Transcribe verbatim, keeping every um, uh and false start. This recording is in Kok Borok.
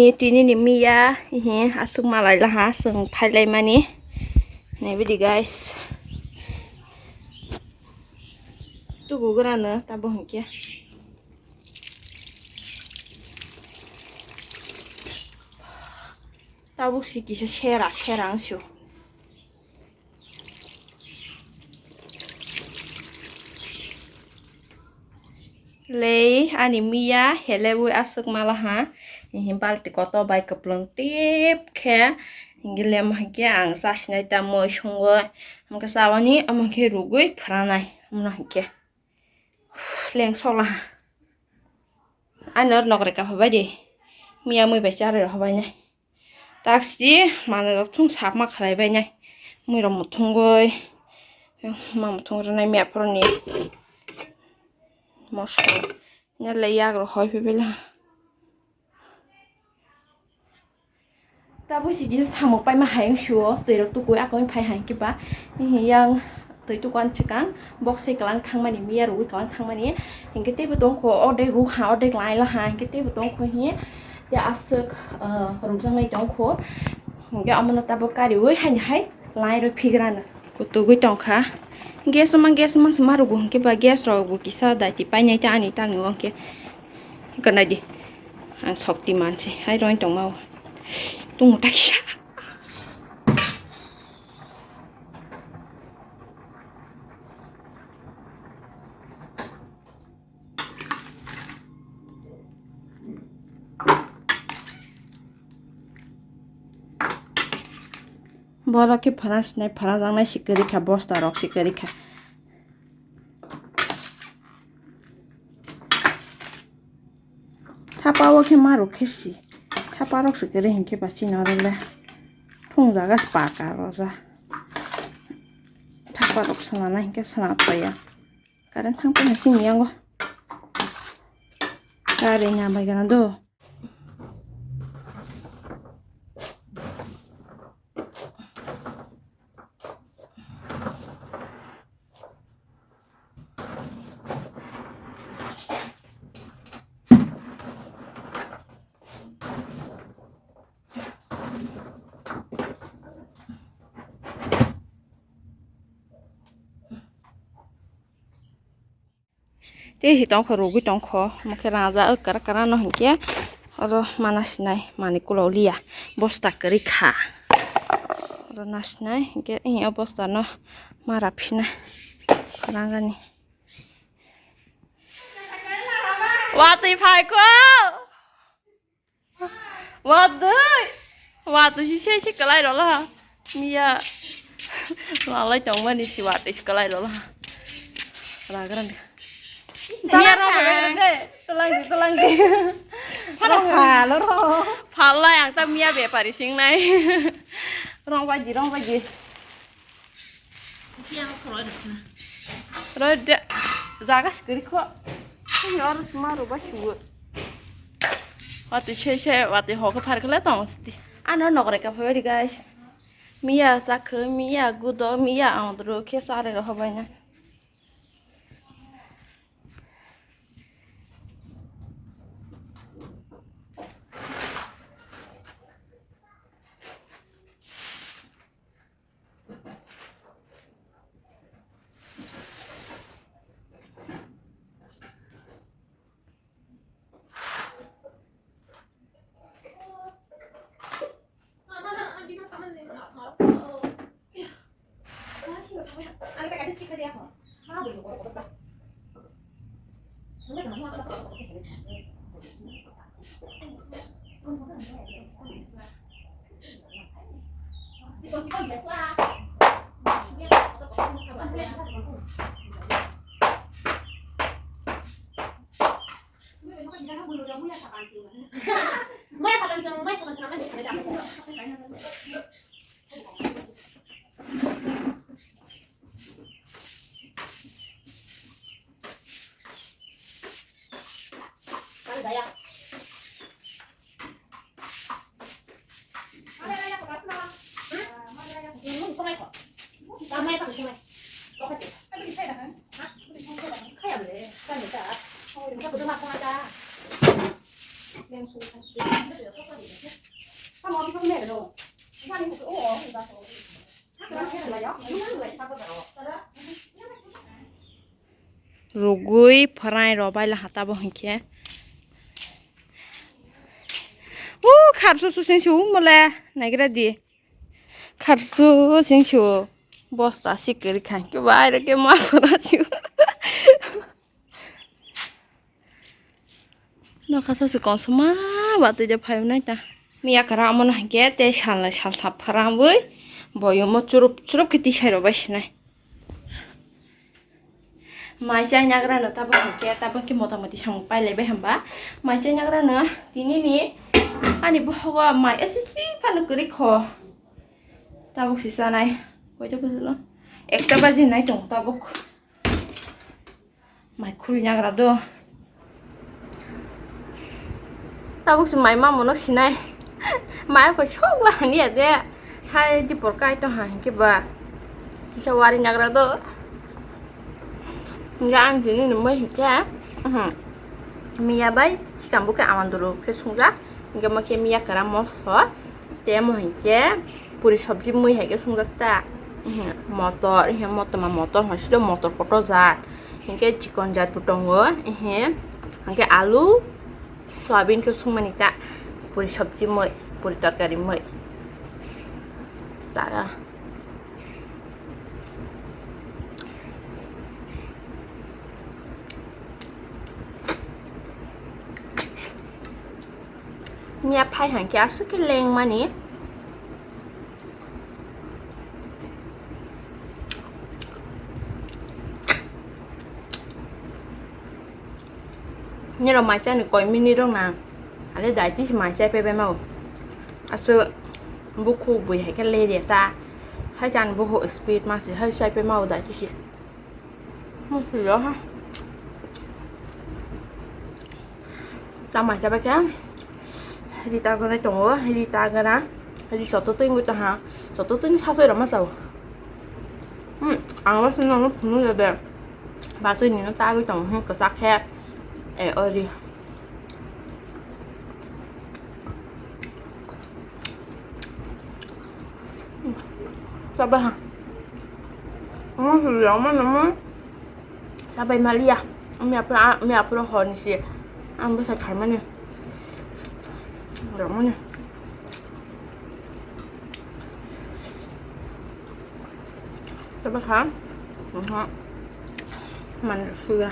Tini ni miya, ihi, aswk malai laha, chwng phailaimani. Naibidi guys. Tugu grano, tabo hwnkhe. Tabuk si kisa sera, sera wngsu. Lei ani miya helewi aswk malaha, balti kotor bai kwplwng tip khe, hingke lemo hingke ang chasinai ta mui songwi, hingke chawani omo khe rugwi phranai, omo hingke leng solaha. Ani oro nokre kapha bai di, miya mui bai charwi rw hobai nai. Taksi manwi rok thung sapma khlai bai nai. Mui rok muthungwi ma muthung rwnai miya phuru ni moso. Nya le yak rok hoi phai bela. Tabuk si kisa samung paima hai wng suo, twi rok tukui akoi phai hai kiba. Yang twi tukan chikang, bok se kalang thangmani, miya rogwi kalang thangmani. Hinkhe teibo tongkho, ordek rukha, ordek lai laha, hinkhe teibo tongkho hiye. Te aswk, ah, rukjaknai tongkho. Hinkhe omono tabuk kariui haini hai lai rw phigrana. Kutugwi tongkha. Gas mang, gas mang se ma rwgo hinkhe ba gas rok bo kisa daiti painai ta ani tangni o hinkhe. Gwnai di. Ang sokti mansi. Hai roi tongma o. Tungo ta kisa. Borok khe phana sinai, phana jaknai si kwrwi kha, bosta rok si kwrwi kha. Thapa o khe ma rok khe si, thapa rok si kwrwi hinkhe ba chini oro le thung jaga si paka roja. Thapa rok swnana hinkhe swnatoi ya. Current thang tongma chini yango. Kari na bai gana do. Tei si tongkho, rugwi tongkho, omo khe rajak, o kwrak kwrak no hinkhe oro ma nasinai manwi kulok liya, bosta kwrwi kha. Oro nasinai hinkhe, eh, o bosta no ma raphinai rangani. Watwi phaikho. Watwi, watwi si se se kwlai rwla ha. Miya lalai tongmani si watwi si kwlai rwla ha. Ragrang. Miya rong bai se, tolangdi, tolangdi. Phano phalo ro. Phalai ang ta miya bepari singnai. Rong baji, rong baji. Rode, jaga sikiri kho. Yor sima roba suwo. Wati se se, wati hokhe pharkhle tong sti. Ano nokre ka phai guys. Miya sakhe, miya gudo, miya andro khe sare ro hobaina. Rugwi pharai rw bai laha tabok hinkhe. O kharsu susing su mole naigra di. Kharsu sing su bosta si kwrwi kha hinkhe bai rw khe ma phura su. Nokha sasu kongsoma watwi de phai nai ta. Miya kwra omono hinkhe tei sal nai sal thap phara wngwi boyomo churup churup khe tisai rw bai sinai. Mai chai nagra no tabok hinkhe tabok khe mota moti samung pai lai bai hwnba. Mai chai nagra no tini ni ani bohogo mai S S C phano kwrwi kho. Tabok si chanai. Koita bajilo? Ekta baji nai tong tabok. Mai khuri nagra do. Tabok si mai ma monok sinai. Mai ko sok la hani ya de. Hai di por kai to ha hinkhe ba. Kisa wari nagra do. Ga ang jini ni mai hinkhe. Mhm. Miya bai sikam bo khe amanduru khe sungjak. Hinkhe mo khe miya kara moso. Tei mo hinkhe puri sabji mui hai khe sungjak ta. Mhm, motor, ihe motor ma motor hoi silo motor kotor jat. Hinkhe chikon jat bo tongo. Ihe, hinkhe alu, soyabin khe sungmani ta. Puri sabji mui, puri torkari mui. Tara. Miya phai hang khe aswk khe lengmani. Nirok mai chani koi minute rok na ale dietitian mai chai paibai mau. Aswk bukhuk bui hai khe leri ta. Hai chani bukhuk speed ma se hai chai pai mau dietitian. Musulo ha. Tama jaba khe rita ganai tongo, rita gana, ri soto twi wngwi tongha, soto twi ni sasoi rama sao. Hmm, ang wngkha nono phunukya de, bachoi nino tagwi tongo, hmm, kwchak khe, eh, o ri. Sabai ha. Omo suri omo nomo. Sabai maliya. Omo apura, omo apura hor ni si. Ang bwsa khaimani. Romani. Sabai ha. Mhm. Man sura.